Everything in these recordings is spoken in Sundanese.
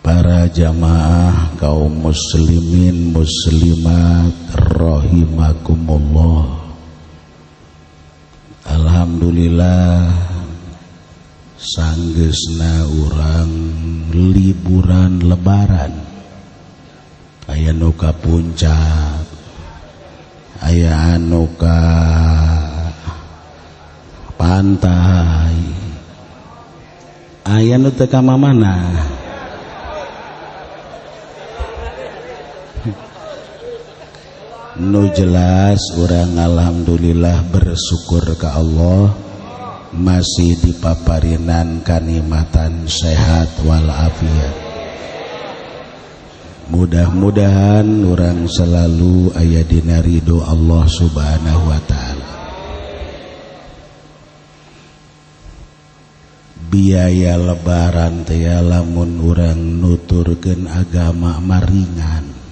Para jamaah kaum muslimin muslimat rahimakumullah. Alhamdulillah sanggeusna urang liburan lebaran. Aya nu ka puncak, aya anu ka pantai, aya nu teu ka mamana. Nu jelas urang alhamdulillah bersyukur ka Allah masih dipaparinan kanikmatan sehat walafiat. Mudah-mudahan urang selalu aya dina ridho Allah Subhanahu wa taala. Biaya lebaran teh lamun urang nuturkeun agama maringan.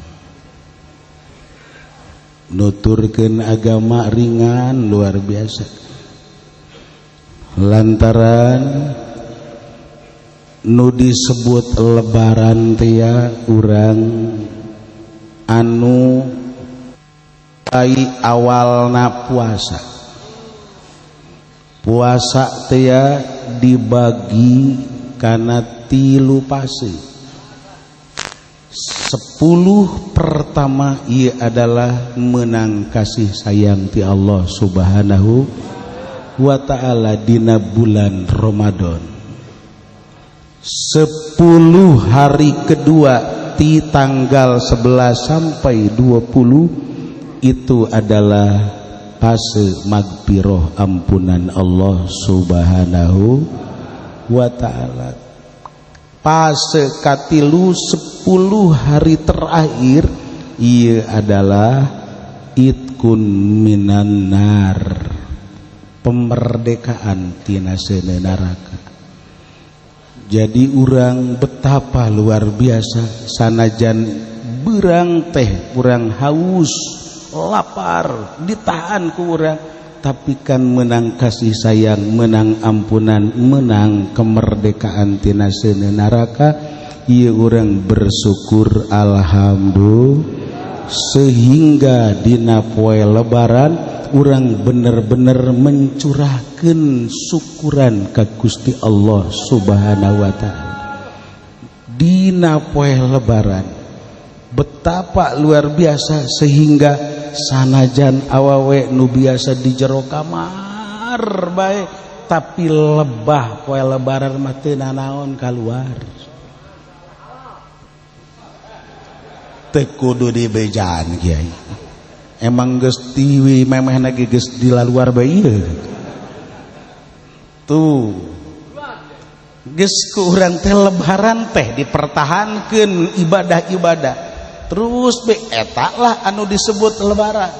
Nuturkeun agama ringan luar biasa. Lantaran nu disebut lebaran teh urang anu ai awalna puasa. Puasa teh dibagi kana 3 fase. 10 pertama ia adalah menang kasih sayang ti Allah Subhanahu wa ta'ala dina bulan Ramadan. 10 hari kedua ti tanggal 11 sampai 20 itu adalah fase magfirah ampunan Allah Subhanahu wa ta'ala. Fase katilu 10 hari terakhir ia adalah itkun minan nar, pemerdekaan tina seuneu neraka. Jadi urang betapa luar biasa sanajan berang teh urang haus lapar ditahan ku urang, tapi kan menang kasih sayang, menang ampunan, menang kemerdekaan tina seuneu neraka. Ieu urang bersyukur alhamdulillah sehingga dina poe lebaran urang bener-bener mencurahkeun syukuran ka Gusti Allah Subhanahu wa taala. Dina poe lebaran betapa luar biasa sehingga sanajan awewe nu biasa di jero kamar bae tapi lebah poe lebaran mah teu nanaon kaluar. Teu kudu dibejaan kiai. Emang geus tiwi memehna ge geus dilaluar bae ieu. Tuh. Geus ku urang teh lebaran teh dipertahankeun ibadah-ibadah. Terus be eta lah anu disebut lebaran.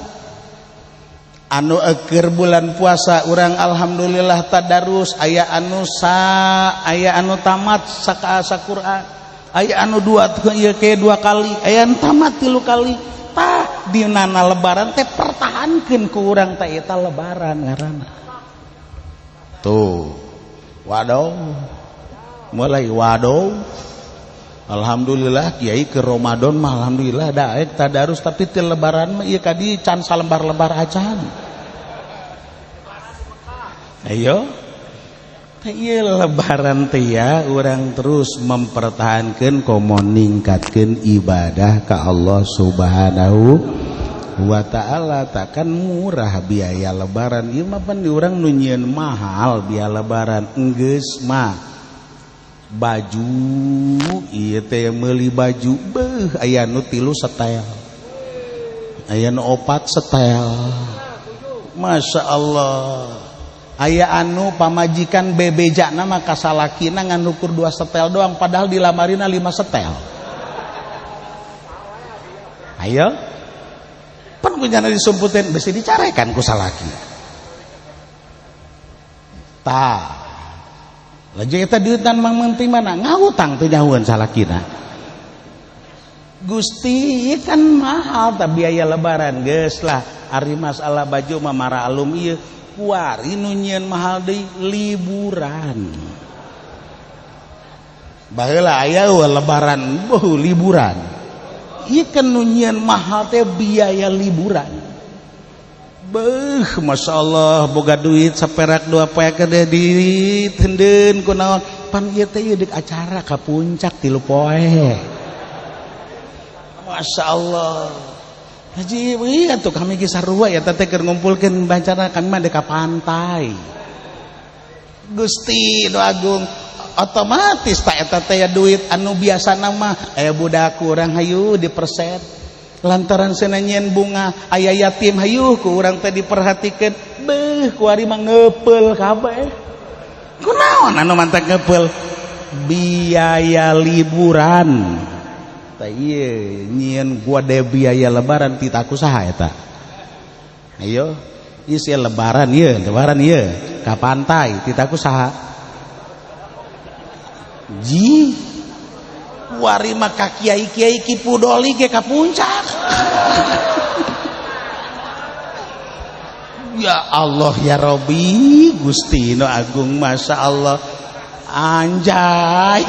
Anu eukeur bulan puasa urang alhamdulillah tadarus, aya anu sa, aya anu tamat sakaasa Quran, aya anu dua ieu ke 2 kali, aya anu tamat 3 kali. Tah dinana lebaran teh pertahankeun ku urang teh eta lebaran ngaranna. Tuh. Waduh. Mulai waduh. Alhamdulillah kiai ke Ramadan mah alhamdulillah daek tadarus, tapi ti lebaran mah ieu kadi can salembar-lembar acan. Ayo. Teh ieu lebaran teh ya urang terus mempertahankeun komo ningkatkeun ibadah ka Allah Subhanahu wa ta'ala. Takkan murah biaya lebaran ieu mah pan urang nu nyieun mahal biaya lebaran enggeus mah. Baju ieu teh meuli baju beuh aya nu 3 setel, aya nu 4 setel. Masya Allah. Aya anu pamajikan bebejana mah ka salakina ngan ukur 2 setel doang padahal dilamarina 5 setel. Ayo pan kunyana disumputin besi dicarekan ku salaki. Tah laju eta duitan mang menteri mana ngahutang teu nyahueun salakina. Gusti kan mahal tah biaya lebaran geus lah ari masalah baju mah mara alum ieu kuari nu nyieun mahal deui liburan. Baheula aya lebaran beuh liburan. Ieu kan nu nyieun mahal teh biaya liburan. Beuh Masya Allah boga duit saperak dua poe gede ditendeun kunaon pan ieu teh ieu deuk acara ka puncak 3 poe. Masya Allah. Haji ieu atuh kami ge sarua ya teh keur ngumpulkeun bancana kami mah deuk ka pantai. Gusti nu agung otomatis tak eta teh duit anu biasana mah aya budak kurang hayu diperset lantaran cenah nyieun bunga aya yatim hayu ku urang teh diperhatikeun beuh kuari mah ngeupeul kabeh kunaon anu mantak ngeupeul biaya liburan tah ieu nyieun gua de biaya lebaran titaku saha eta ayo ieu sia lebaran ieu ka pantai titaku saha ji wari mah ka kiai-kiai Ki Pudoli ge ka puncak. Ya Allah ya Robi Gusti nu agung Masya Allah anjay.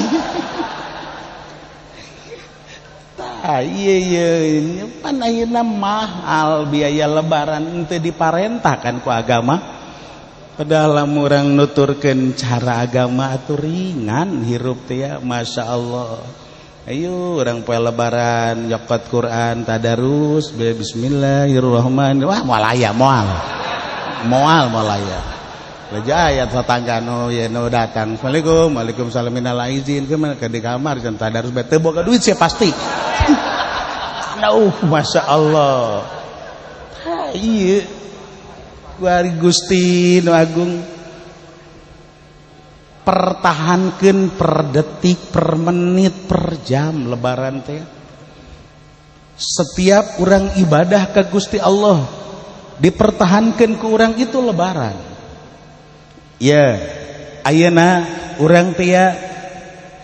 Tah ieu ieu pan ayeuna mahal biaya lebaran teu diparentahkan ku agama. Padahal urang nuturkeun cara agama atuh ringan hirup teh ya Masya Allah. Ayo urang poe lebaran nyokot Quran tadarus bismillahirrahmanirrahim. Wah moal aya moal. Moal moal aya. Leja aya tetangga nu ye nu datang. Assalamualaikum, waalaikumsalam minal aizin ke di kamar can tadarus bae teu boga duit sih pasti. Aduh Masya Allah. Ha ieu Guari Gusti nu agung pertahankeun per detik, per menit, per jam lebaran teh. Setiap urang ibadah ke Gusti Allah dipertahankeun ku urang itu lebaran. Ya, ayeuna urang teh ya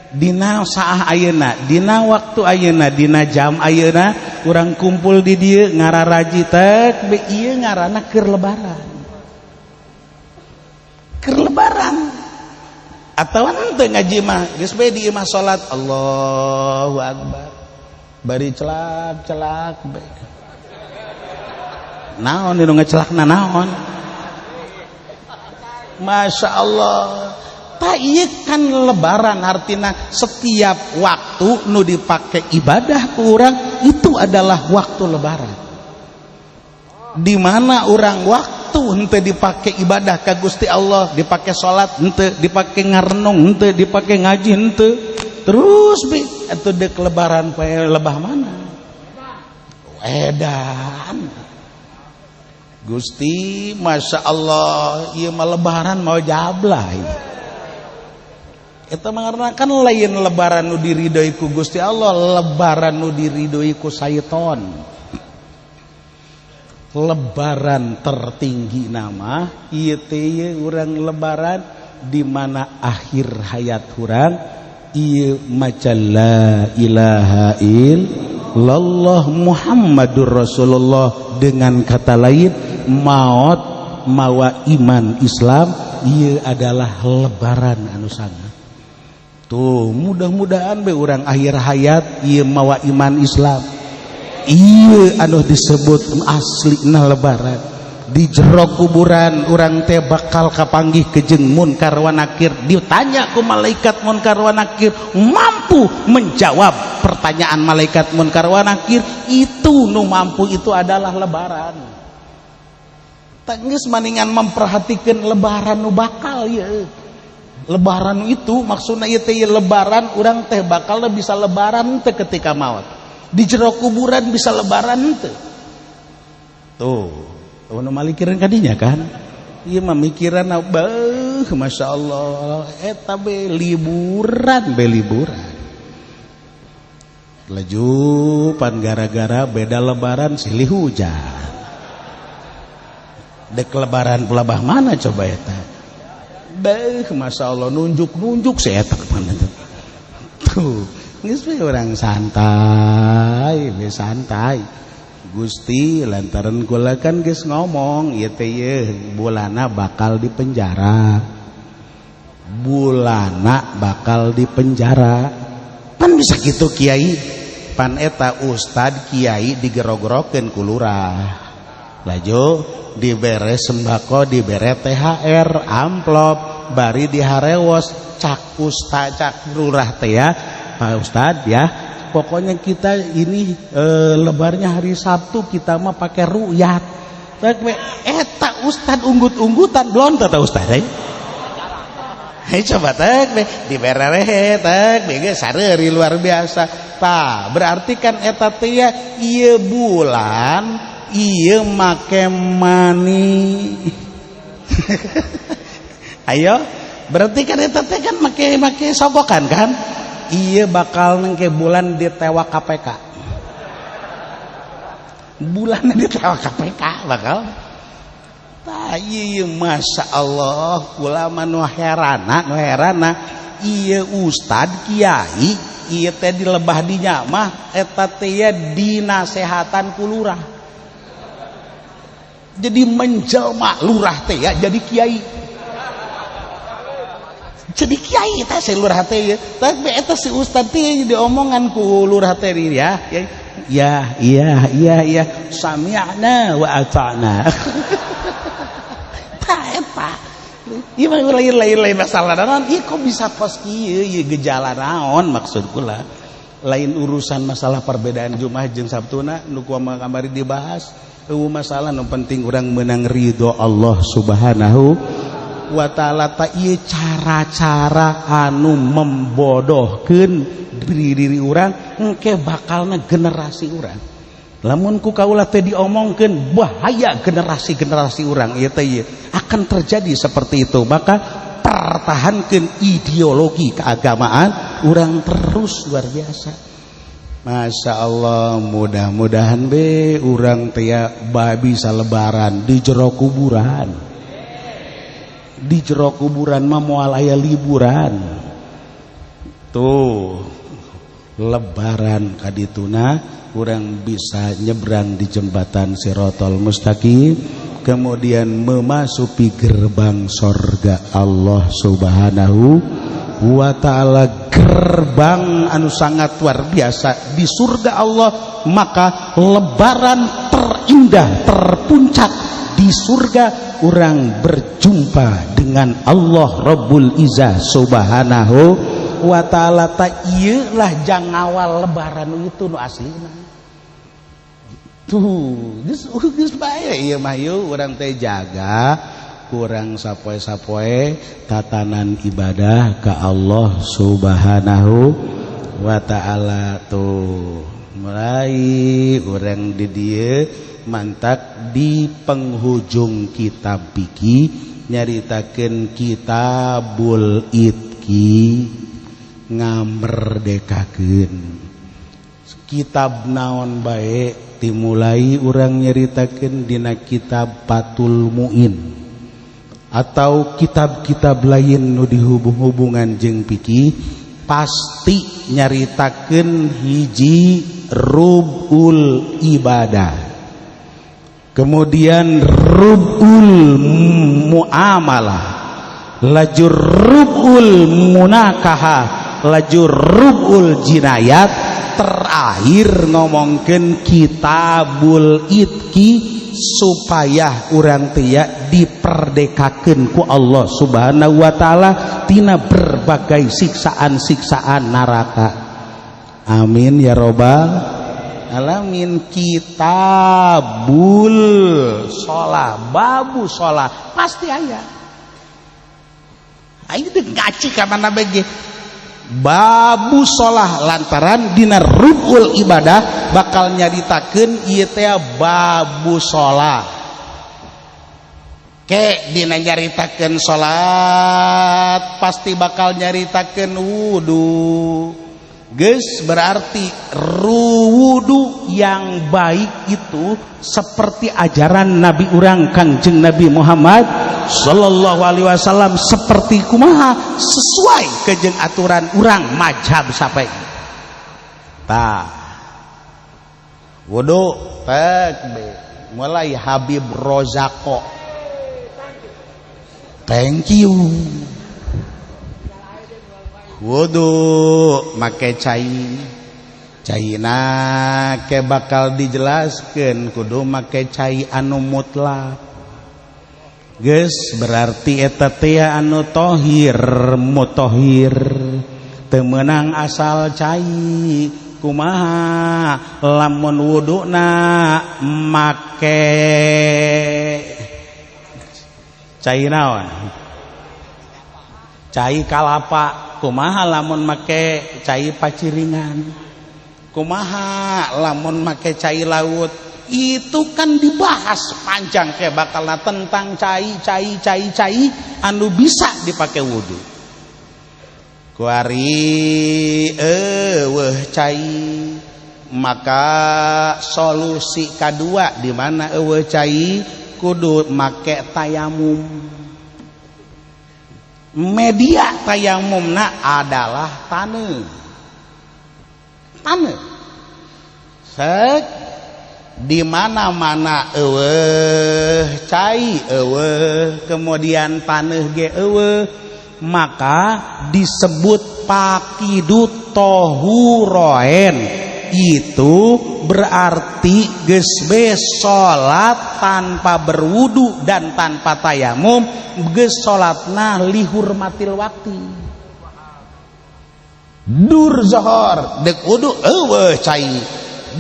dina saah ayeuna, dina waktu ayeuna, dina jam ayeuna urang kumpul di dieu ngararaji tek be ieu ngaranna keur lebaran. Keur lebaran. Atawa henteu ngaji mah geus bae di imah salat Allahu akbar. Bari celak-celak bae. Naon nu ngecelakna naon? Masya Allah. Ta ieu kan lebaran artina setiap waktu nu dipake ibadah ku urang itu adalah waktu lebaran. Di mana urang waktu henteu dipake ibadah ka Gusti Allah, dipake salat henteu, dipake ngarenung henteu, dipake ngaji henteu. Terus bi atuh deuk lebaran poe lebah mana? Edan. Gusti Masya Allah ieu mah lebaran mau jablah ieu. Eta mah kan lain lebaran nu diridhoi ku Gusti Allah, lebaran nu diridhoi ku syaiton. Lebaran tertinggi nama ieu teh urang lebaran di mana akhir hayat urang ieu maca la ilaha illallah Muhammadur Rasulullah, dengan kata lain maot mawa iman Islam ieu adalah lebaran anu sangat. Tuh mudah-mudahan be urang akhir hayat ieu mawa iman Islam. Ieu anu disebut aslina lebaran. Di jero kuburan urang teh bakal kapanggih kejeng munkar wa nakir, ditanya ku malaikat munkar wa nakir, mampu menjawab pertanyaan malaikat munkar wa nakir, itu nu mampu itu adalah lebaran. Tangis maningan memperhatikan lebaran nu bakal ieu. Lebaran itu maksudna ieu teh lebaran urang teh bakal bisa lebaran teh ketika maut. Di jero kuburan bisa lebaran teh. Tuh, nu malikiran kadinya kan? Ieu mah mikiran beuh Masya Allah eta be liburan be liburan. Laju pan gara-gara beda lebaran silih hujan. Dek lebaran pelabah mana coba eta? Beuh Masya Allah nunjuk-nunjuk si eta kemana tuh. Tuh, geus we urang santai, we santai. Gusti lantaran kula kan geus ngomong ieu teh ieu bulana bakal dipenjara. Bulana bakal di penjara. Pan bisa gitu kiai. Pan eta ustad kiai digerogorokeun ku lurah. Laju dibere sembako, dibere THR, amplop, bari diharewos cak ustad cak lurah teh ya. Pak Ustad ya, pokoknya kita ini lebarnya hari Sabtu kita mah pakai rukyat. Eta ustad unggut-unggutan belum tata ustad eh? Hei coba tek dibere tek bege sareri luar biasa. Tah, berarti kan eta teh ya ieu bulan ieu make mani. Ayo, berarti kan eta teh kan make sogokan kan? Ieu bakal nengke bulan ditewak KPK. Bulan ditewak KPK bakal. Tah ieu Masya Allah kula mah nu herana ieu ustad kiai ieu teh di lebah dinya mah eta teh ya dinasehatan ku lurah. Jadi menjelma lurah teh ya jadi kiai. Jadi kiai teh si lurah teh ya. Tapi eta si ustad teh diomongan ku lurah teh ya. Ya iya iya iya sami'na wa ata'na. Tah eta. Ieu mah lain-lain masalah naon, ieu kok bisa kos kieu ieu gejala naon maksud kula. Lain urusan masalah perbedaan Jumat jeung Sabtuna nu kamari dibahas. Eueuh masalah nu penting urang menang ridho Allah Subhanahu wa ta'ala. Ta ieu cara-cara anu membodohkeun diri urang engke bakalna generasi urang. Lamun ku kaula teh diomongkeun bahaya generasi-generasi urang ieu teh ieu akan terjadi seperti itu. Maka pertahankeun ideologi keagamaan urang terus luar biasa. Masya Allah, mudah-mudahan be urang teh ya bisa lebaran di jero kuburan. Di jero kuburan mah moal aya liburan. Tuh lebaran kadituna urang bisa nyebrang di jembatan Sirotol Mustaqim, kemudian memasuki gerbang sorga Allah Subhanahu wa ta'ala, gerbang anu sangat luar biasa di surga Allah. Maka lebaran terindah, terpuncak di surga, orang berjumpa dengan Allah Rabbul Izzah Subhanahu wa ta'ala. Ta ieu lah jang awal lebaran itu nu aslina. Tuh geus bae ieu mah yeuh urang teh jaga kurang sapoe-sapoe tatanan ibadah ka Allah Subhanahu wa ta'ala. Tuh mulai urang di dieu mantak di penghujung kitab fikih nyaritakeun kitabul itqi, ngamerdekakeun kitab naon bae dimulai urang nyaritakeun dina kitab Fathul Muin atau kitab-kitab lain nu dihubung-hubungan jeung fikih, pasti nyaritakeun hiji rubul ibadah, kemudian rubul muamalah, laju rubul munakahah, laju rubul jinayat, terakhir ngomongkeun kitabul itqi supaya urang tia diperdekakeun ku Allah Subhanahu wa ta'ala tina berbagai siksaan-siksaan neraka. Amin ya robbal alamin. Kitabul sholah, babu sholah pasti aya. Ayo deh ngaji ka mana bege babu sholah, lantaran dina rubul ibadah bakal nyaritakeun ieu teh babu sholah. Ke dina nyaritakeun salat pasti bakal nyaritakeun wudu. Geus berarti wudu yang baik itu seperti ajaran Nabi urang Kangjeng Nabi Muhammad sallallahu alaihi wasallam, seperti kumaha sesuai kejeng aturan urang mazhab sampai tah wudu tek mulai Habib Rozako. Thank you. Wudu make cai. Caina ke bakal dijelaskeun kudu make cai anu mutlak. Geus berarti eta teh anu tohir mutohir. Teu meunang asal cai. Kumaha lamun wuduna make cai naon? Cai kalapa. Kumaha lamun make cai paciringan? Kumaha lamun make cai laut? Itu kan dibahas panjang kayak bakalna tentang cai cai cai cai anu bisa dipakai wudu. Kuari eueuh cai, maka solusi kadua di mana eueuh cai kudu make tayamum. Media tayamumna adalah taneuh. Taneuh. Sek di mana-mana eueuh cai eueuh, kemudian taneuh ge eueuh, maka disebut pakidut tohuroen. Itu berarti geus be salat tanpa berwudu dan tanpa tayamum, geus salatna lihurmatil waktu. Dur zohor dek wudu eueuh cai,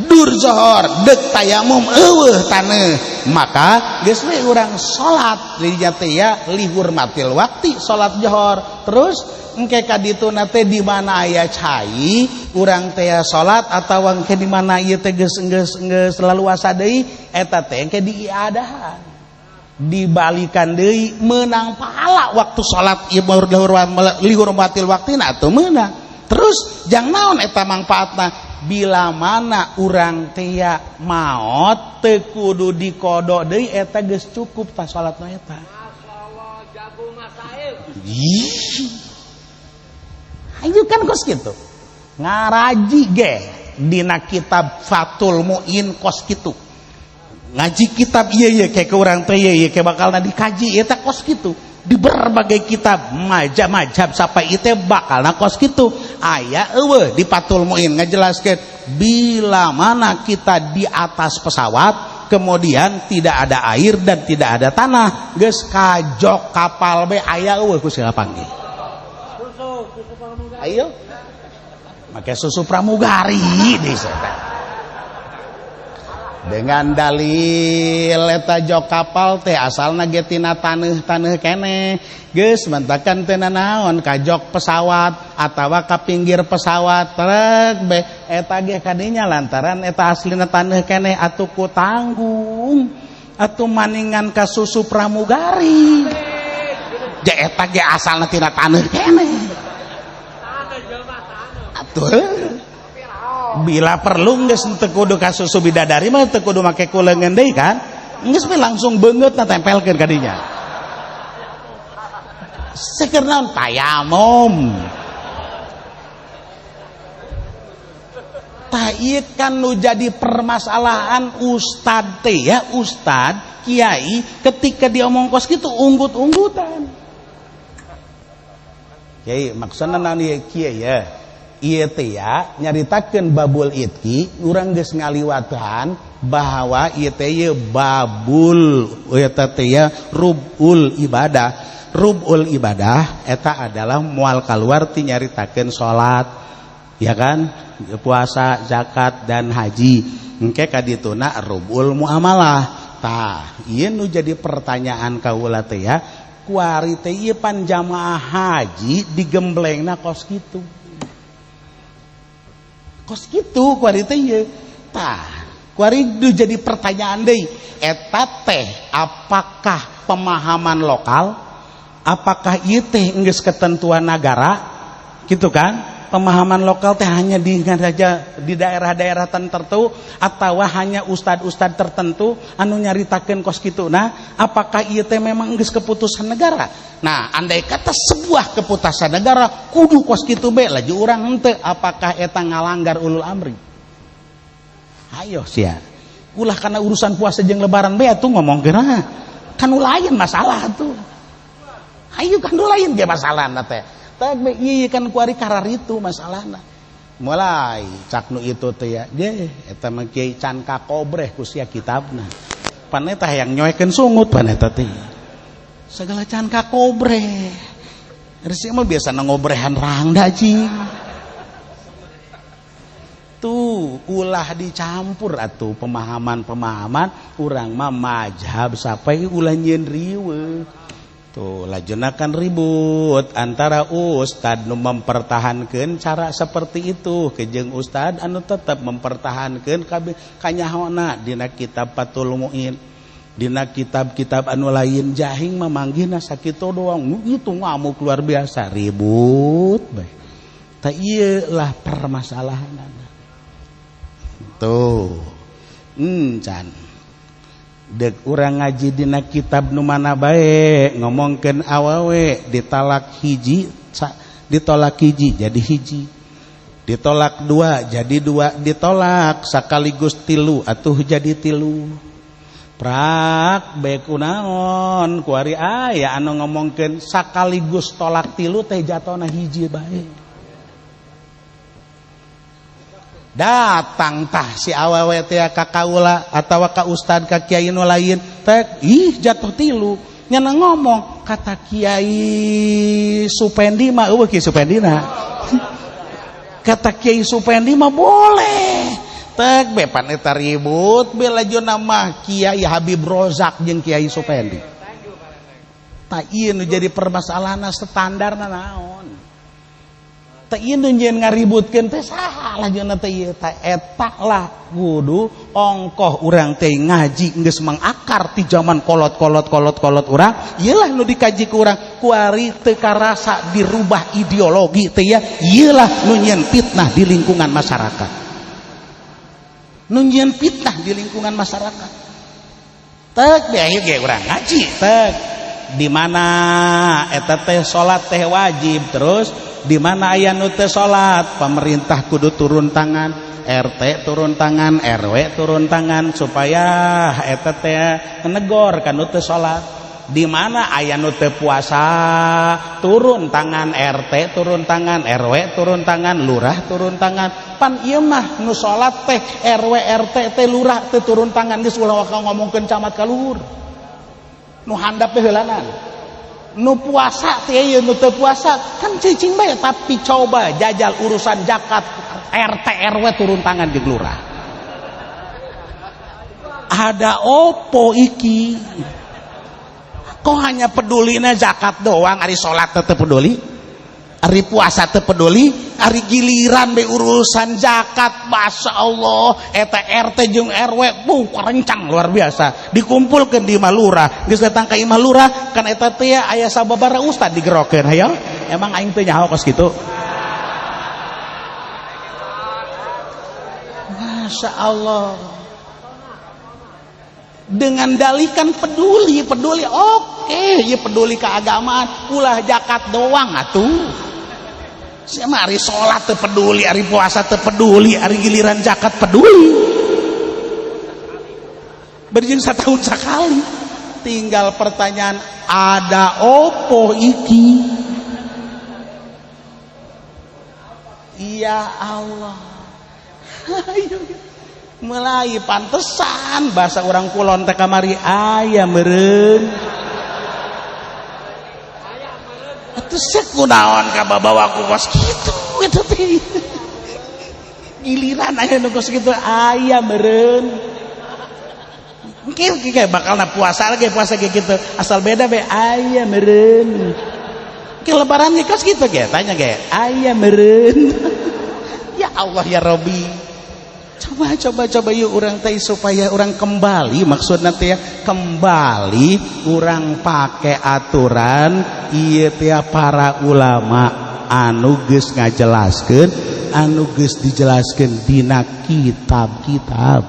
dur zohor dek tayamum eueuh taneuh, maka geus we urang salat dinya teh ya lihurmatil waktu salat johor. Terus engke ka dituna teh di mana aya cai urang teh salat, atawa engke di mana ieu teh geus geus geus leluasa deui, eta teh engke diiadahan, dibalikan deui, meunang pahala waktu salat ieu lihurmatil waktina atuh meunang. Terus jang naon eta mangfaatna? Bila mana urang teh maot teu kudu diqodo deui, eta geus cukup ta salatna eta. Masyaallah jago masail. Ayo kan kos kitu. Ngaraji ge dina kitab Fathul Muin kos kitu. Ngaji kitab ieu ye ke urang teh ieu ye ke bakalna dikaji eta kos kitu. Di berbagai kitab majab-majab sampai itu bakalna kos kitu. Aya eueuh di Fathul Muin ngajelaskeun bila mana kita di atas pesawat kemudian tidak ada air dan tidak ada tanah, geus kajok kapal be aya eueuh ku segala panggil. Ayo make susu pramugari di sana. Dengan dalil eta jok kapal teh asalna ge tina taneuh-taneuh keneh, geus mentakan teu nanaon ka jok pesawat atawa ka pinggir pesawat trek be eta ge kadinya lantaran eta aslina taneuh keneh atuh ku tanggung atuh maningan ka susu pramugari. Ja eta ge asalna tina taneuh keneh. Atuh bila perlu geus teu kudu ka susu bidadari mah teu kudu make kuleungeun deui kan, geus we langsung beungeutna tempelkeun ka dinya. Seker naon tayamum. Tah ieu kan nu jadi permasalahan ustad teh ya, ustad kiai ketika diomong kos kitu unggut-unggutan. Kiai maksudna naon ieu kiai ya? Ieu teh ya nyaritakeun babul itki urang geus ngaliwatan bahwa ieu teh ieu babul eta teh ya rubul ibadah. Rubul ibadah eta adalah moal kaluar ti nyaritakeun salat, ya kan, puasa, zakat dan haji. Engke ka dituna rubul muamalah. Tah ieu nu jadi pertanyaan kaula teh ya, kuari teh ieu pan jamaah haji digemblengna kos kitu. Kos kitu kuari teh ieu. Tah kuari nu jadi pertanyaan deui, eta teh apakah pemahaman lokal? Apakah ieu teh geus ketentuan nagara? Gitu kan? Pemahaman lokal teh hanya di saja di daerah-daerah tertentu atau hanya ustad-ustad tertentu anu nyaritakeun kos kitu. Nah, apakah ieu teh memang geus keputusan negara? Nah, andai kata sebuah keputusan negara kudu kos kitu be laju urang henteu, apakah eta ngalanggar ulul amri? Ayo sia. Ulah kana urusan puasa jeung lebaran be atuh ngomongkeun kan lain masalah tuh. Ayo kan lain ge masalahna teh. Tag be ieu kan kuari kararitu masalahna. Mulai cak nu itu teh ya, ge eta mah kiai can kakobreh ku sia kitabna. Pan eta hayang nyoekeun sungut pan eta teh. Segala can kakobreh. Resi mah biasa ngobrehan rangda cing. Tuh ulah dicampur atuh pemahaman-pemahaman urang mah mazhab sampai ulah nyieun riweuh. Tuh lajenakan ribut antara ustad nu mempertahankan cara seperti itu kejeng ustad anu tetap mempertahankan kabeh kanyahona dina kitab Fathul Muin, dina kitab-kitab anu lain jahing mamanggihna sakitu doang itu ngamuk luar biasa ribut bae. Tah ieu lah permasalahanana. Tuh can dek urang ngaji dina kitab nu mana bae ngomongkeun awewe ditalak hiji ditolak hiji jadi hiji, ditolak dua jadi dua, ditolak sekaligus tilu atuh jadi tilu. Prak bae kunaon kuari aya anu ngomongkeun sakaligus tolak tilu teh jatona hiji bae. Datang tah si awewe teh ka kaula atawa ka ustad ka kiai nu lain teh ih jatuh tilu nyana ngomong kata Kiai Supendi mah eueuh Kiai Supendina kata Kiai Supendi mah boleh teh bepan eta ribut be lajuna mah Kiai Habib Rozak jeung Kiai Supendi. Tah ieu nu jadi permasalahanna standarna naon. Teh ieu nu nyieun ngaributkeun teh saha lajuna teh ieu teh eta lah kudu ongkoh urang teh ngaji geus mangakar ti zaman kolot-kolot kolot-kolot urang ieu lah nu dikaji ku urang kuari teu karasa dirubah ideologi teh ya ieu lah nu nyieun fitnah di lingkungan masyarakat, nu nyieun fitnah di lingkungan masyarakat. Teh di akhir ge urang ngaji teh di mana eta teh salat teh wajib terus di mana aya nu teu salat pemerintah kudu turun tangan, RT turun tangan, RW turun tangan supaya eta teh negor ka nu teu salat. Di mana aya nu teu puasa turun tangan RT turun tangan, RW turun tangan, lurah turun tangan. Pan ieu mah nu salat teh RW RT teh lurah teh turun tangan geus ulah waka ngomongkeun camat ka luhur. Nu handap teh heulanan. Nu puasa teh ieu nu teu puasa kan cicing bae tapi coba jajal urusan zakat RT RW turun tangan jeung lurah. Ada opo iki? Kok hanya pedulina zakat doang, ari salat teu peduli, ari puasa teu peduli, ari giliran be urusan zakat masya Allah eta RT jeung RW buh rencang luar biasa dikumpulkeun di imah lurah geus datang ka imah lurah kan eta teh aya sababaraha ustad digerokeun hayo emang aing teu nyaho kos kitu. Masya Allah dengan dalikan peduli peduli oke ya peduli keagamaan ulah zakat doang atuh. Sia mah ari salat teu peduli, ari puasa teu peduli, ari giliran zakat peduli. Berjeng setahun sekali. Tinggal pertanyaan ada opo iki? Ya Allah. Ayo mulai pantesan bahasa orang kulon teh kamari aya meureun. Atuh sek kunaon ka babawa ku kos kitu eta teh. Giliran aya nu kos kitu aya meureun. Mungkin kayak bakal na puasa lagi puasa kayak gitu asal beda be aya meureun. Ke lebaran ge kos kitu ge tanya ge aya meureun. Ya Allah ya Robi. Coba coba coba yuk urang teh supaya urang kembali maksudna teh ya kembali urang pake aturan ieu teh para ulama anu geus ngajelaskeun anu geus dijelaskeun dina kitab-kitab.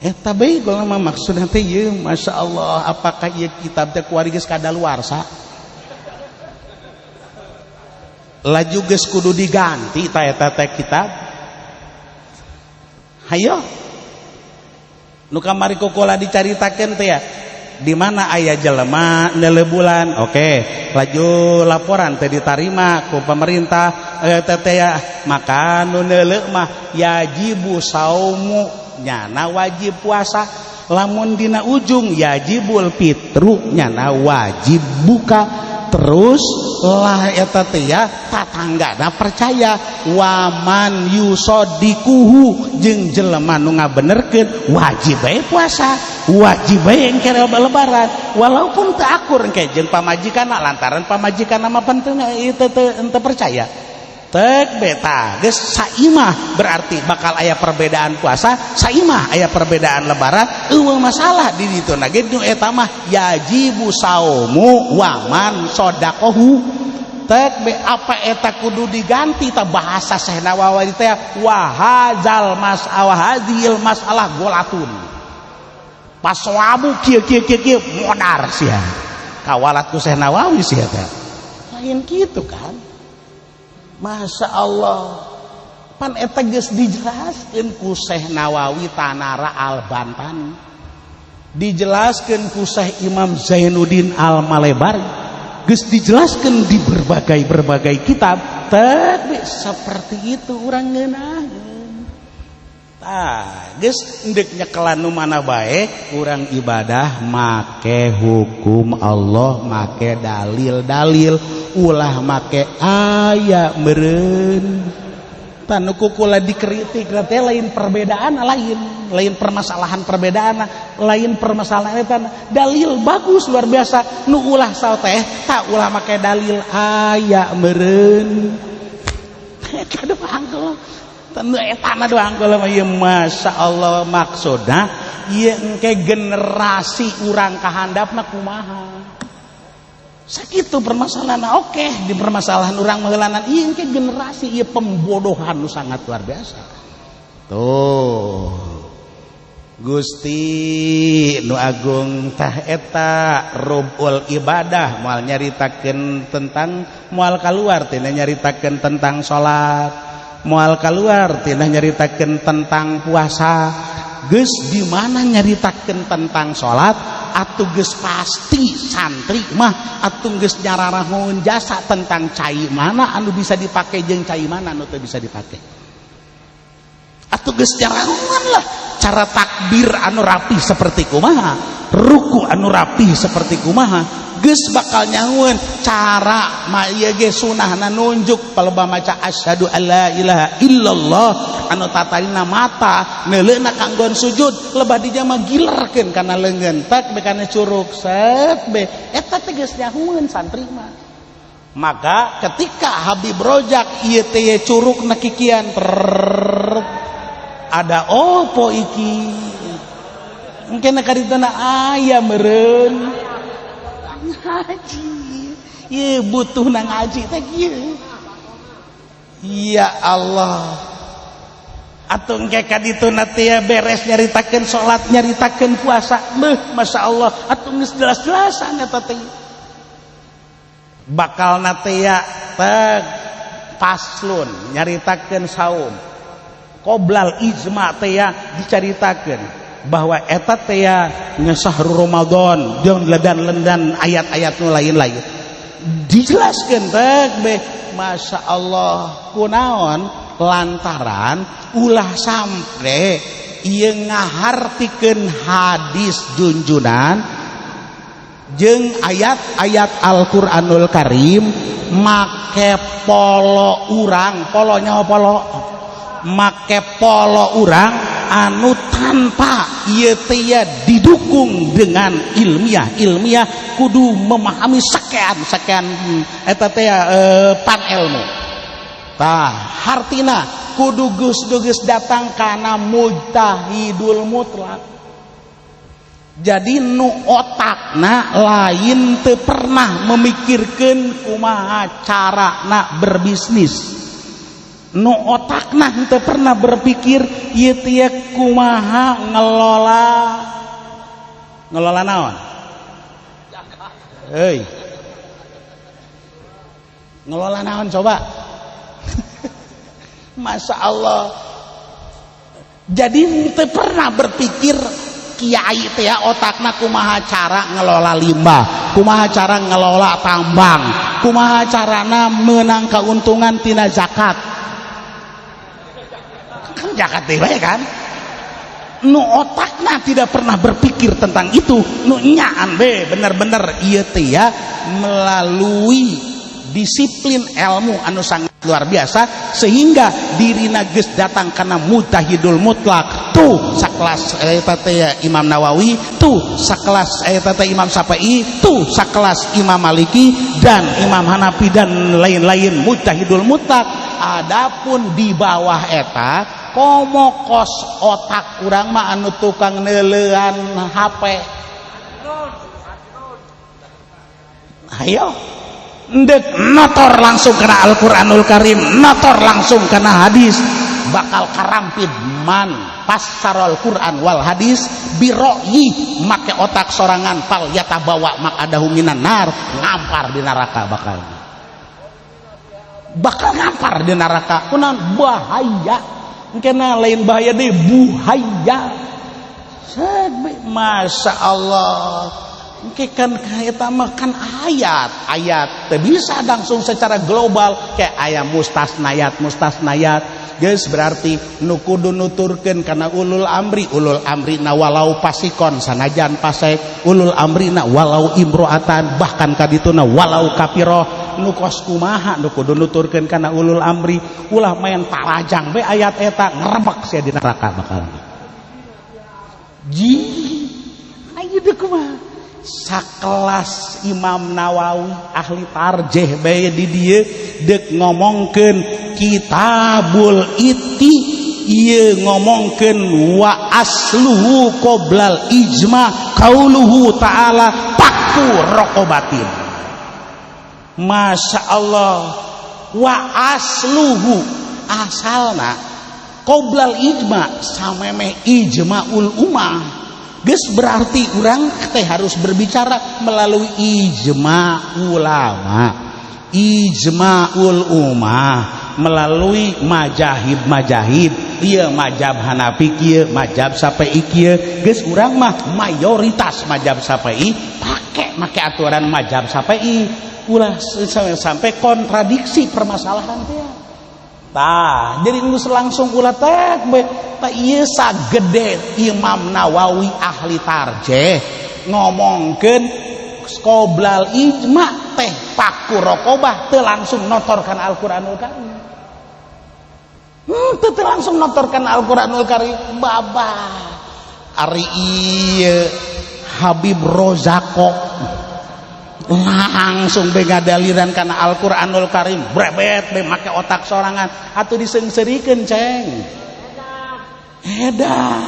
Eta bae mah maksudna teh ieu Masya Allah apakah ieu kitab teh kuari geus kadaluarsa laju geus kudu diganti ta eta teh kitab. Hayo nu kamari kokola dicaritakeun teh ya Di mana aya jelema neuleuh bulan, oke, laju laporan teh ditarima ku pemerintah teh ya, maka nu neuleuh mah yajibu saumu, nyana wajib puasa. Lamun dina ujung yajibul fitru, nyana wajib buka. Terus lah eta teh ya tatanggana percaya waman yusodikuhu jeung jelema nu ngabenerkeun wajib bae puasa, wajib bae engke lebaran walaupun teu akur engke jeung pamajikanna, lantaran pamajikanna mah penting ieu teu teu percaya. Tek beta geus saimah berarti bakal aya perbedaan puasa, saimah aya perbedaan lebaran, eueuh masalah di ditu na ge nu eta mah yajibu saumu waman sodaqohu. Tek be apa eta kudu diganti ta bahasa Syekh Nawawi teh wa hadzal mas'alah hadhil masalah golatun pasoabu kieu kieu kieu kieu modar sia kawalat ku Syekh Nawawi sia teh lain kitu kan. Masya Allah, pan eta geus dijelaskeun ku Syekh Nawawi Tanara Al-Bantani, dijelaskeun ku Syekh Imam Zainuddin Al-Malebari, geus dijelaskeun di berbagai-berbagai kitab. Tapi seperti itu urang ngeunaheun. Tah, geus endek nyekelan nu mana bae, urang ibadah make hukum Allah, make dalil-dalil, ulah make aya meureun. Tah nu kukula dikritik teh lain perbedaan, lain lain permasalahan perbedaan, lain permasalahan eta dalil bagus luar biasa, nu ulah sao teh tak ulah make dalil aya meureun. Eta doang eta doang kalau mah ieu Masya Allah. Maksudna ieu engke generasi urang kahandapna kumaha, sakitu permasalahan. Oke, di permasalahan urang meulanan ieu engke generasi ieu pembodohan nu sangat luar biasa tuh. Gusti nu agung, tah eta rubul ibadah moal nyaritakeun tentang, moal kaluar tina nyaritakeun tentang salat, moal keluar tina nyaritakeun tentang puasa. Geus di mana nyaritakeun tentang salat atuh geus pasti santri mah atuh geus nyararahun jasa tentang cai mana anu bisa dipake jeung cai mana anu teu bisa dipake. Atuh geus nyarahun lah cara takbir anu rapi seperti kumaha, ruku anu rapi seperti kumaha, geus bakal nyahueun cara ma ieu ge sunahna nunjuk palebah maca asyhadu alla ilaha illallah anu tatarina mata neuleuna kanggon sujud lebah di jama gilerkeun kana leungeun tak be kana curug set be eta teh geus nyahueun santri mah. Maka ketika Habib Rojak ieu teh curugna kikian ada opo iki mungkin karitana aya meureun ngaji ieu butuh na ngaji teh kieu. Ya Allah, atuh engke ka dituna teh beres nyaritakeun salat, nyaritakeun puasa, beuh Masya Allah, atuh geus jelas-jelasan eta teh bakal na teh ya teh paslon nyaritakeun saum qoblal ijma teh ya dicaritakeun bahwa eta teh ya sahru Ramadan jeung ledan-ledan ayat-ayat nu lain-lain dijelaskeun teh beh Masya Allah. Kunaon? Lantaran ulah sampai ieu ngahartikeun hadis junjunan jeung ayat-ayat Al-Qur'anul Karim make polo urang, polonya polo make polo urang anu tanpa ieu teh didukung dengan ilmiah. Ilmiah kudu memahami sekian-sekian eta teh pan ilmu. Tah hartina kudu geus datang kana mujtahidul mutlak. Jadi nu otakna lain teu pernah memikirkeun kumaha carana berbisnis, nu otakna teu pernah berpikir ieu teh kumaha ngelola ngelola naon euy, ngelola naon coba. Masya Allah, jadi teu pernah berpikir Kiai teh otakna kumaha cara ngelola limbah, kumaha cara ngelola tambang, kumaha carana menang keuntungan tina zakat. Kan zakat teh bae kan. Nu otakna tidak pernah berpikir tentang itu, nu nyaan be bener-bener ieu teh ya melalui disiplin ilmu anu sangat luar biasa sehingga dirina geus datang karena mujtahidul mutlak. Tuh sakelas eta teh Imam Nawawi, tuh sakelas eta teh Imam Syafi'i, tuh sakelas Imam Maliki dan Imam Hanafi dan lain-lain mujtahidul mutlak. Adapun di bawah eta komo kos otak urang mah anu tukang neuleuan HP. Ayo ndek notor langsung kena Al-Qur'anul Karim, notor langsung kena hadis, bakal karampid man pasarul Quran wal hadis biroyi make otak sorangan fal yatabawa maqadahu minan nar, ngampar di neraka, bakal bakal ngampar di neraka. Kunaon bahaya kena lain bahaya deh buhaya. Masya Allah. Oke kan eta mah kan ayat teu bisa langsung secara global kayak aya mustasnayat mustasnayat geus berarti nu kudu nuturkeun kana ulul amri na walau pasikon sanajan pasek, ulul amri na walau imro'atan bahkan kadituna walau kafiroh, nu kos kumaha nu kudu nuturkeun kana ulul amri. Ulah main talajang we ayat eta ngerebek sia di neraka bakal. Ji ayo deuk kumaha sakelas Imam Nawawi ahli tarjih bae di dieu deuk ngomongkeun kitabul iti, ieu ngomongkeun wa asluhu qoblal ijma qauluhu ta'ala fakku raqabatin. Masya Allah, wa asluhu asalna qoblal ijma samemeh ijmaul ummah. Geus berarti urang teh harus berbicara melalui ijma ulama, ijmaul ummah, melalui majahib-majahib, ieu mazhab Hanafi kieu, mazhab Syafi'i kieu. Geus urang mah mayoritas mazhab Syafi'i, pake make aturan mazhab Syafi'i, ulah sampai kontradiksi permasalahan teh. Tah, jadi geus langsung ulah teh bae. Tah ieu sagede Imam Nawawi ahli tarjih ngomongkeun qoblal ijma teh paku raqabah teu langsung notorkan Al-Qur'anul Karim. Teu langsung notorkan Al-Qur'anul Karim babah. Ari ieu Habib Rozako langsung be ngadaliran kana Al-Qur'anul Karim brebet be make otak sorangan atuh diseungseurikeun ceng. Edan.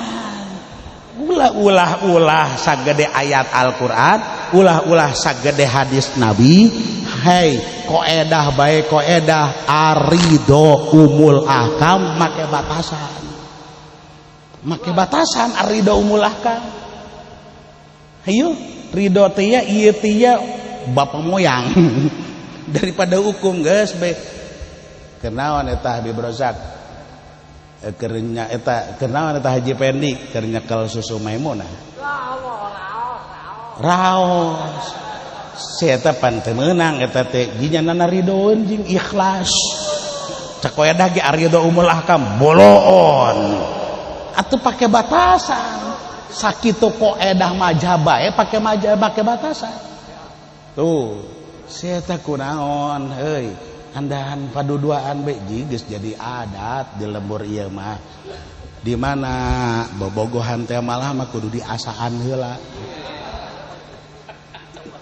Ulah-ulah-ulah sagede ayat Al-Qur'an, ulah-ulah sagede hadis Nabi. Hei, koedah bae koedah arido umul ahkam make batasan. Make batasan arido umul ahkam. Hayu ridho teh ya ieu teh ya bapak moyang daripada hukum geus be. Kenaon eta Habib Rozak? Kernya eta kenaon eta Haji Pendi keur nyekel susu Maimunah. Raos. Si eta pan teu meunang eta teh jinyanana ridoeun jeung ikhlas. Cak koedah ge arido umul ahkam boloon. Atuh pake batasan. Sakitu koedah majhab bae pake majhab pake batasan. Tuh, si eta kunaon heuy. Andahan paduduaan be geus jadi adat di lembur ieu mah. Di mana bobogohan teh malah mah kudu diasaan heula.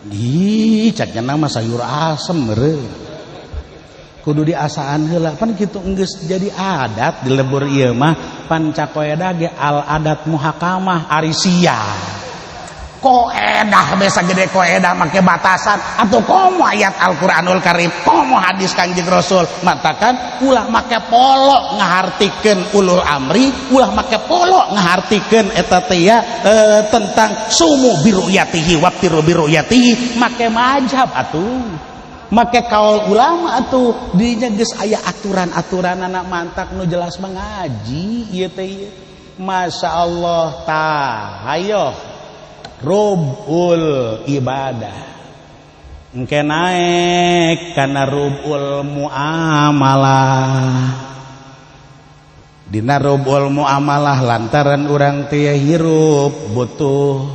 Ih, cak nya mah sayur asem meureun. Kudu diasaan heula pan kitu geus jadi adat di lembur ieu mah pan cakoedah ge al adat muhakamah ari sia. Koedah biasa gede koedah make batasan atau komo ayat Al-Qur'anul Karim, komo hadis Kanjeng Rasul matakan ulah make polok ngahartikeun ulul amri, ulah make polok ngahartikeun eta teh ya tentang sumu biruyatihi waqtiru biruyatihi make mazhab atuh, make kaul ulama atuh, dinya geus aya aturan-aturan anak mantak nu jelas mengaji ieu teh ieu. Masya Allah tah hayo rubul ibadah engke naek kana rubul muamalah. Dina rubul muamalah lantaran urang teh hirup butuh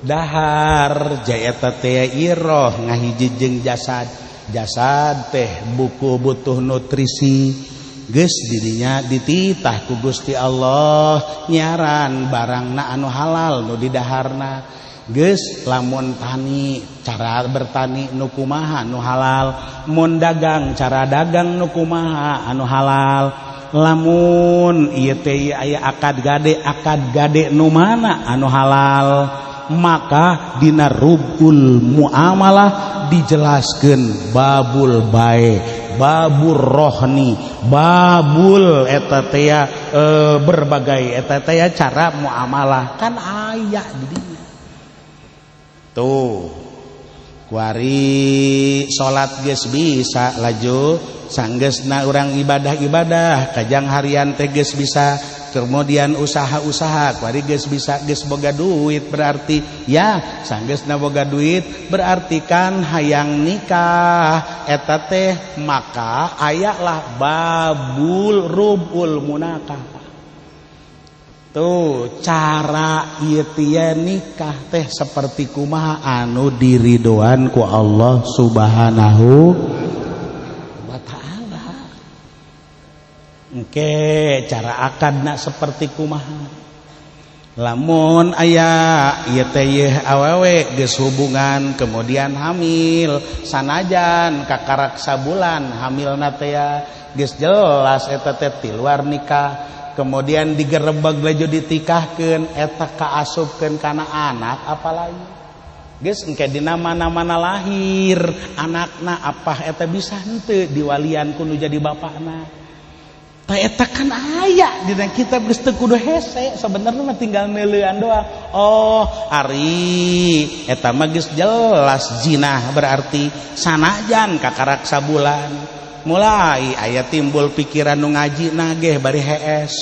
dahar jaeta teh iroh ngahiji jeung jasad. Jasad teh buku butuh nutrisi. Geus dirinya dititah ku Gusti Allah nyaran barangna anu halal nu didaharna. Geus lamun tani cara bertani nu kumaha nu halal, mun dagang cara dagang nu kumaha anu halal, lamun ieu teh aya akad gade nu mana anu halal. Maka dina rubul muamalah dijelaskeun babul bae, babur rohni, babul eta teh berbagai eta teh cara muamalah kan aya di dinya. Tuh kuari salat geus bisa laju sanggeusna urang ibadah-ibadah kajang harian teh geus bisa, kemudian usaha-usaha kuari geus bisa, geus boga duit berarti ya sanggeusna boga duit berarti kan hayang nikah eta teh maka ayalah babul rubul munakah. Tuh cara ieu teh nikah teh seperti kumaha anu diridoan ku Allah Subhanahu wa ta'ala. Engke cara akadna seperti kumaha. Lamun aya ieu teh yeuh awewe geus hubungan kemudian hamil sanajan kakarak sabulan hamilna teh geus jelas eta teh ti luar nikah, kemudian digerebeg laju ditikahkeun eta kaasupkeun kana anak apalagi geus engke dina mana-mana lahir anakna apa eta bisa henteu diwalian ku nu jadi bapakna. Tah eta kan aya dina kitab geus teu kudu hese sebenarnya mah tinggal neuleuan doang. Oh ari eta mah geus jelas jinah berarti sanajan kakarak sabulan mulai aya timbul pikiran nu ngaji nageh bari hees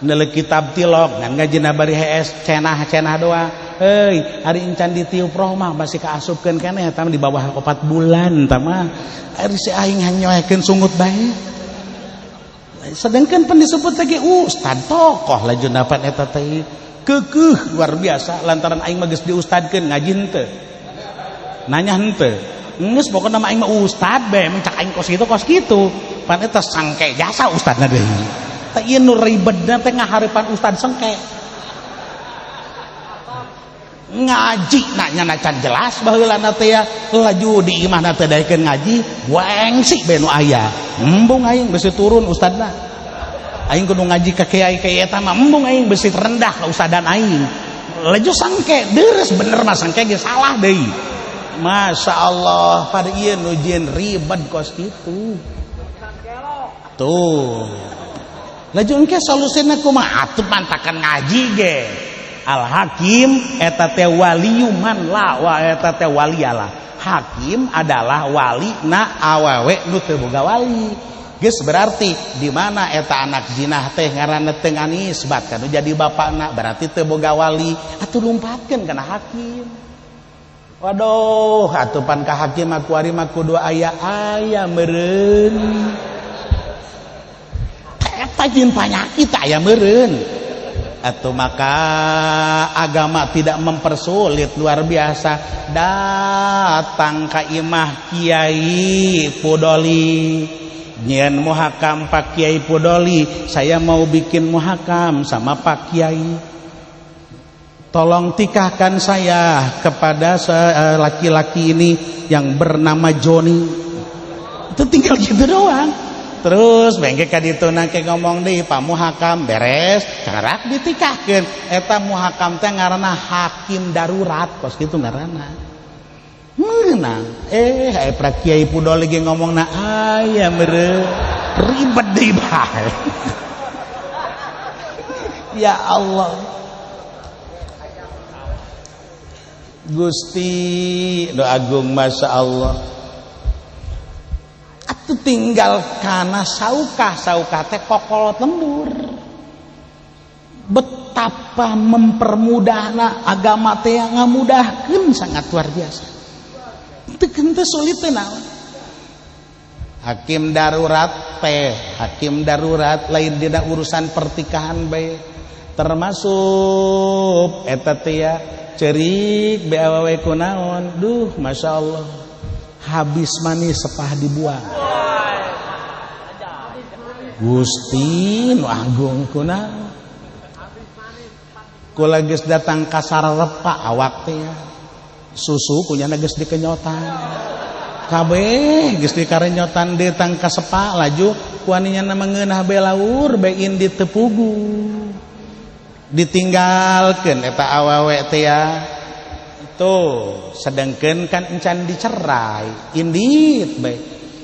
neuleuh kitab tilok ngan ngajina bari hees cenah-cenah doang. Heuy ari encan ditiup roh mah masih kaasupkeun keneh eta mah di bawah 4 bulan eta mah ari si aing hanyoekeun sungut bae. Sedangkan pan disebut lagi ustad tokoh laju napan eta teh keukeuh luar biasa lantaran aing mah geus diustadkeun ngaji henteu nanya henteu geus pokona mah aing mah ustad bae emang cak aing kos kitu kos kitu pan eta sangke jasa ustadna deui teh ieu nu ribedna teh ngaharepan ustad sengke ngaji nanya can jelas baheulana teh ya laju di imahna teh daekeun ngaji wengsi bae nu aya embung aing besi turun ustadna aing kudu ngaji ka kiai kiai eta mah embung aing besi rendah ka ustadan aing laju sangke deres bener mah sangke ge salah deui. Masya Allah pada ieu nu jieun ribet kos kitu tuh laju engke solusina kumaha atuh pantakan ngaji ge. Al hakim eta teh waliyu man la wa eta teh waliyalah. Hakim adalah wali na awewe nu teu boga wali. Geus berarti di mana eta anak jinah teh ngaranna teu nganisbat ka nu jadi bapakna berarti teu boga wali atuh lumpatkeun kana hakim. Waduh atuh pan ka hakim mah kuari mah kudu aya aya meureun. Eta jin panyakit aya meureun. Atau maka agama tidak mempersulit luar biasa. Datang ka imah Kiai Pudoli nyian muhakam Pak Kiai Pudoli, saya mau bikin muhakam sama Pak Kiai, tolong tikahkan saya kepada laki-laki ini yang bernama Joni. Itu tinggal gitu doang. Terus bengke ka ditu nangke ngomong deui Pak Muhakam beres karak ditikahkeun eta muhakam teh ngaranna hakim darurat kos kitu ngaranna meunang aya pra kiai Pudoli ge ngomongna aya meureun ribet deui bae. Ya Allah Gusti nu agung Masya Allah. Atuh tinggal kana saukah, saukah teh kokolot lembur. Betapa mempermudahna agama teh ngamudahkeun sangat luar biasa. Teu teu sulit teh naon. Hakim darurat teh, hakim darurat lain dina urusan pertikahan bae. Termasuk eta teh ya cerik be awewe kunaon. Duh, masyaallah. Habis manis sepah dibuang. Gusti nu agung kunaon. Kula geus datang ka sarepa awak teh ya. Susu kunyana geus dikenyotan. Kabeh geus dikarenyotan datang ka sepa laju kuaninya mengeunah be laur be indi teu pugu. Ditinggalkeun eta awewe teh ya. Tuh, sedengkeun kan encan dicerai, indit bae.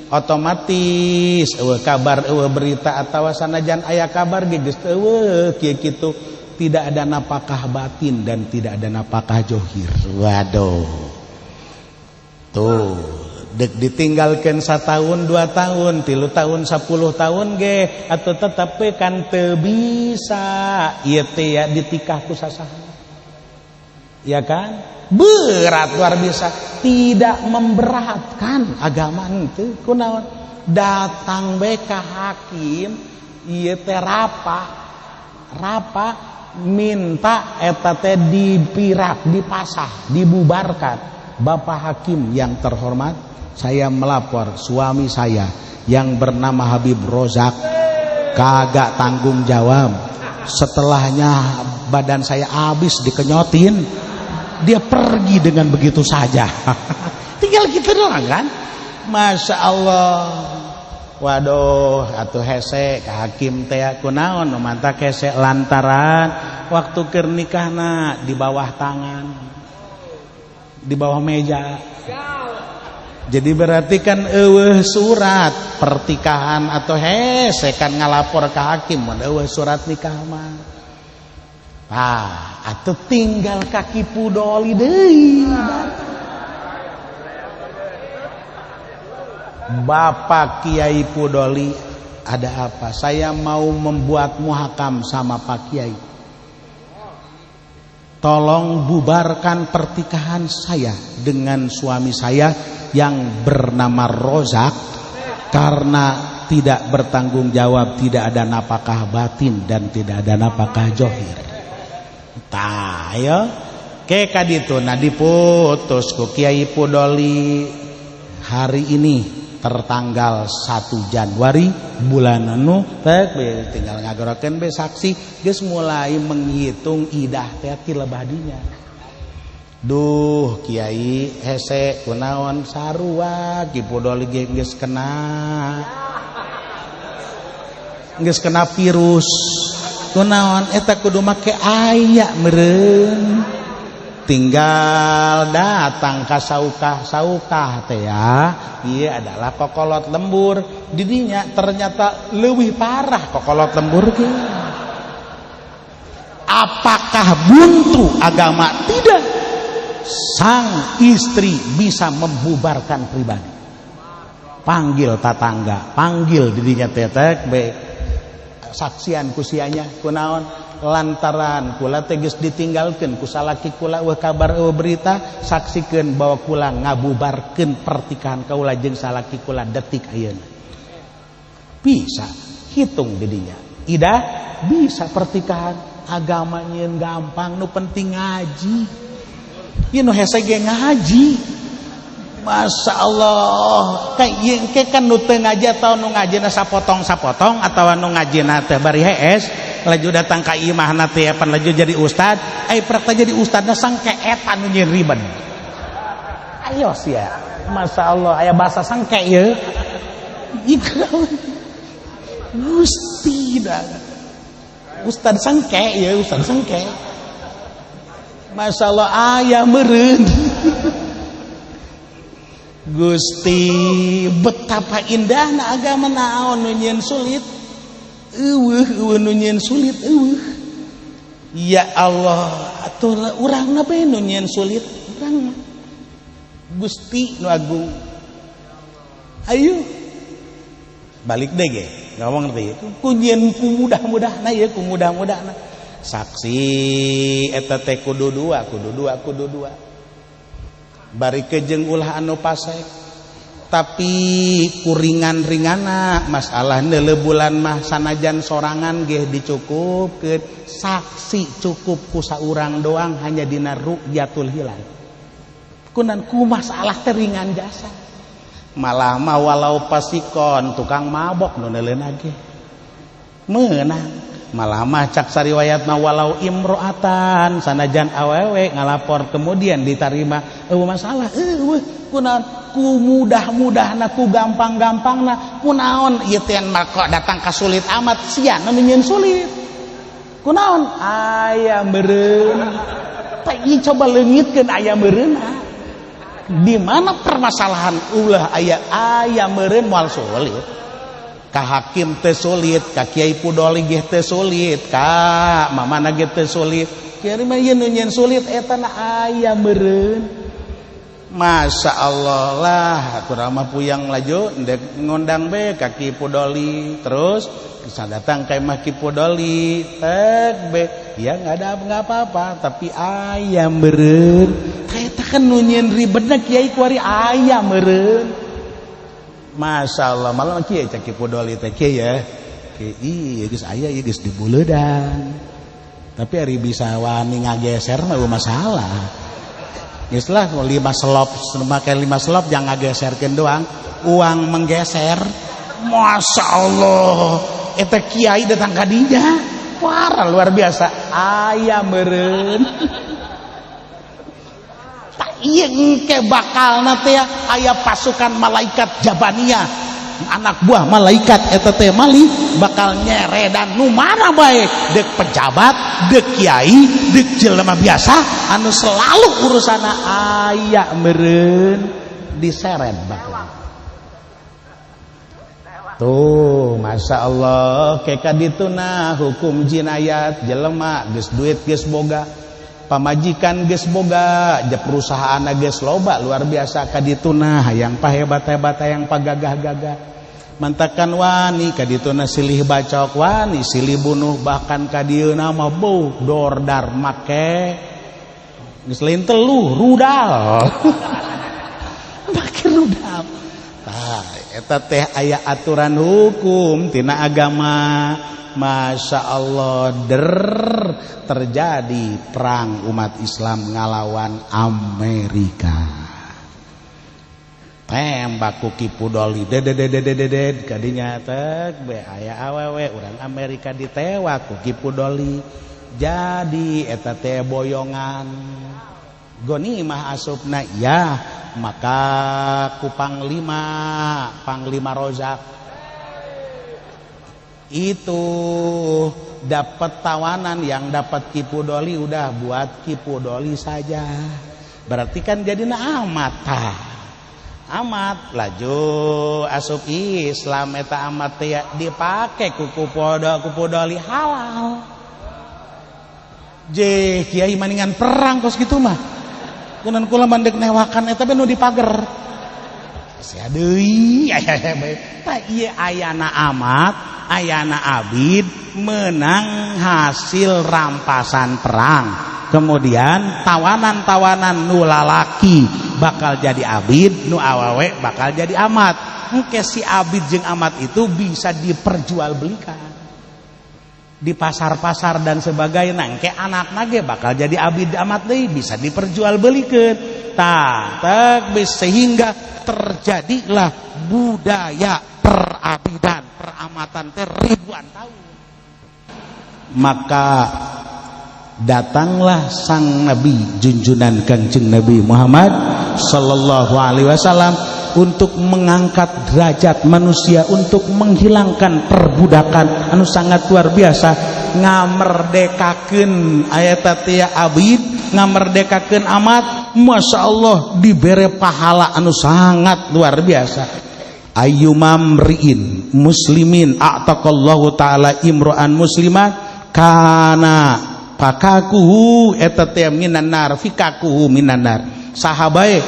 Otomatis eueuh kabar eueuh berita atawa sanajan aya kabar ge geus eueuh kieu kitu. Tidak ada napakah batin dan tidak ada napakah johir. Waduh. Tuh, dek ditinggalkan 1 tahun, 2 tahun, 3 tahun, 10 tahun ge atau tetep kan teu bisa ieu teh ya ditikah ku sasaha. Ya kan? Berat luar biasa, tidak memberatkan agama henteu kunaon. Datang bae ka hakim ieu teh rapa. Rapa minta eta teh dipirak, dipasah, dibubarkan. Bapak hakim yang terhormat, saya melapor suami saya yang bernama Habib Rozak kagak tanggung jawab. Setelahnya badan saya habis dikenyotin, dia pergi dengan begitu saja. Tinggal gitu doang kan? Masya Allah. Waduh, atuh hese ka hakim teh kunaon nu mantak hese lantaran waktu keur nikahna di bawah tangan, di bawah meja. Jadi berarti kan eueuh surat pertikahan atau hese kan ngalapor ka hakim mun eueuh surat nikah mah. Ah, atuh tinggal kaki pudoli deui. Bapak Kiai Pudoli, ada apa? Saya mau membuat muhakam sama Pak Kiai. Tolong bubarkan pertikahan saya dengan suami saya yang bernama Rozak karena tidak bertanggung jawab, tidak ada napakah batin dan tidak ada napakah johir. Tah, ayo ke kaditu nah diputus ku Kiai Pudoli hari ini tertanggal 1 Januari bulan anu tek tinggal ngagorokeun be saksi geus mulai menghitung idah teh ti lebadinya. Duh kiai hese kunaon sarua Ki Pudoli ge geus kena virus kunaon eta kudu make aya meureun. Tinggal datang ka saukah-saukah teh ya, ieu adalah kokolot lembur. Didinya ternyata leuwih parah kokolot lembur ge. Apakah buntu agama? Tidak. Sang istri bisa membubarkan pribadi. Panggil tatangga, panggil didinya tetek be saksian kusianya kunaon lantaran kula teh geus ditinggalkeun ku salaki kula eueuh kabar eueuh berita, saksikeun bahwa kula ngabubarkeun pertikahan kaula jeung salaki kula detik ayeuna. Bisa hitung didinya. Idah bisa pertikahan, agama nyieun gampang, nu penting ngaji. Ieu nu hese ge ngaji. Masya Allah, kayak kan nu teu ngaji atau nu ngajina sapotong-sapotong atau nu ngajina teh bari hees, laju datang ka imahna teh pan laju jadi ustad, ai prakta jadi ustadna sangke eta nu nyieun ribet. Ayo sia, Masya Allah, aya bahasa sangke ieu. Gusti dah. Ustad sangke ieu, ustad sangke. Masya Allah, aya meureun. Gusti betapa indahna agama naon nu nyieun sulit. Eueuh eueuh nu nyieun sulit eueuh. Ya Allah, atuh urangna bae nu nyieun sulit urang. Gusti nu agung. Ayo balik deh ge, ngomong teh ku nyieun ku mudah-mudahna ieu ku mudah-mudahna. Saksi eta teh kudu dua, kudu dua, kudu dua. Bari kejeng ulah anu pasek. Tapi kuringan-ringana masalah neuleu bulan mah sanajan sorangan ge dicukupkeun, saksi cukup ku saurang doang hanya dina ru'yatul hilal. Kunan ku masalah teh ringan jasa. Malah mah walau pasikon tukang mabok nu neuleuna ge meunang. Malah mah cak sariwayat mah walau imro'atan sanajan awewe ngalapor kemudian diterima eueuh masalah eueuh kunaon ku mudah-mudahna ku gampang-gampangna kunaon ieu teh mah datang ka sulit amat sia nu nyieun sulit kunaon aya meureun teh ieu coba leungitkeun aya meureunna di mana permasalahan ulah aya aya meureun moal sulit. Ka hakim teu sulit, ka kiai pudoli ge teu sulit, ka mamana ge teu sulit. Kiai mah ieu nu nyieun sulit eta na aya meureun. Masya Allah lah, kurang mah puyang laju ndek ngondang be ka Ki Pudoli. Terus bisa datang ka imah Ki Pudoli, tek be, ya enggak ada enggak apa-apa, tapi aya meureun. Eta kan nu nyieun ribetna kiai kuari aya meureun. Masya Allah, malah kiai cek Ki Pudoli teh kiai ya. Kiai iya geus aya ieu geus dibuleudan. Tapi ari bisa wani ngageser mah masalah. Geus lah 5 selop, make 5 selop jangan ngageserkeun doang, uang menggeser. Masya Allah, eta kiai datang ka dinya. Parah luar biasa. Aya meureun. Ieu engke bakalna teh aya pasukan malaikat Jabaniyah, anak buah malaikat eta teh mali bakal nyeredan nu mana bae, deuk pejabat, deuk kiai, deuk jelema biasa anu selalu urusana aya meureun diseret bakal. Tuh, Masya Allah, ke kadituna hukum jinayat jelema geus duit geus boga, pamajikan geus boga, je perusahaan geus loba luar biasa kadituna hayang pahebat-hebat hayang pagagah-gagah. Mantakan wani kadituna silih bacok, wani silih bunuh, bahkan kadieuna mah beuh dordar make geus lain teluh rudal. Make rudal. Tah eta teh aya aturan hukum tina agama. Masya Allah, der terjadi perang umat Islam ngalawan Amerika. Tembak ku Ki Pudoli dedededededed kadinya tek be aya awewe urang Amerika ditewak ku Ki Pudoli. Jadi eta teh boyongan gonimah asupna ya, maka ku panglima Rozak itu dapat tawanan yang dapat Ki Pudoli udah buat Ki Pudoli saja. Berarti kan jadi amat tah. Amat laju asup Islam eta amat teh dipake ku Pudoli halal. Je kiai maningan perang kos kitu mah. Kunan kula mandek newakan eta be nu dipager. Sia deui aya bae. Tah ieu ayana amat, ayana abid menang hasil rampasan perang. Kemudian tawanan-tawanan nu lalaki bakal jadi abid, nu awewe bakal jadi amat. Engke si abid jeung amat itu bisa diperjualbelikan di pasar-pasar dan sebagainya. Engke anakna ge bakal jadi abid amat deui bisa diperjualbelikeun. Tah, sehingga terjadilah budaya perabidan, peramatan teh ribuan tahun. Maka datanglah sang nabi junjunan Kangjeng Nabi Muhammad sallallahu alaihi wasallam untuk mengangkat derajat manusia, untuk menghilangkan perbudakan anu sangat luar biasa, ngamerdekakeun ayat teh abid, ngamerdekakeun amat. Masya Allah dibere pahala anu sangat luar biasa. Ayyumamriin muslimin a'taqallahu ta'ala imro'an musliman kana fakakuhu eta teh minan nar, fikakuhu minan nar. Saha bae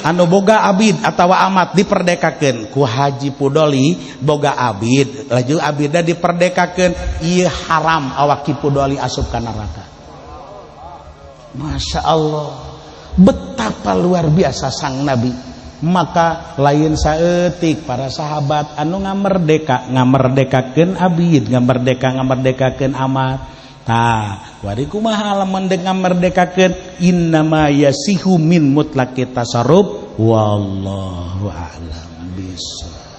Anu boga abid atawa amat diperdekakeun ku Haji Pudoli, boga abid, laju abidna diperdekakeun, ieu haram awak Ki Pudoli asup ka neraka. Masya Allah, betapa luar biasa sang nabi. Maka lain saeutik para sahabat anu ngamerdeka, ngamerdekakeun abid, ngamerdeka, ngamerdekakeun amat. Tah, wari kumaha lamun dek ngamerdekakeun? Innama yasihu min mutlaqi tasarruf, wallahu a'lam bishawab.